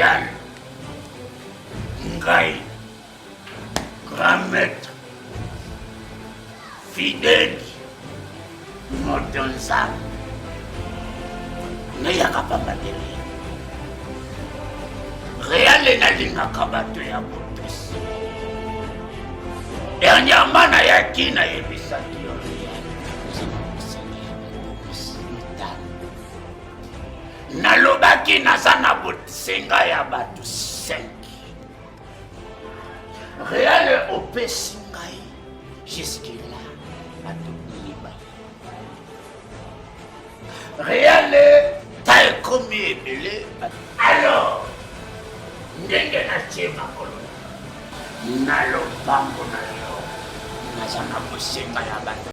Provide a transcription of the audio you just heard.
Real, ngai grand maître fidèle moto Nzambe, nayaka pamba te. Real, nalingaka bato ya botosi. Dernièrement nayaki, nayebisaki yo, Real, eza na bosenga ya bato 5. Nalobaki naza na bosenga ya bato 5. Real, opesi ngai jusque là bato 2. Real, ta ekomi ebele. Alors ndenge natie makolo na lopango na yo, naza na bosenga ya bato.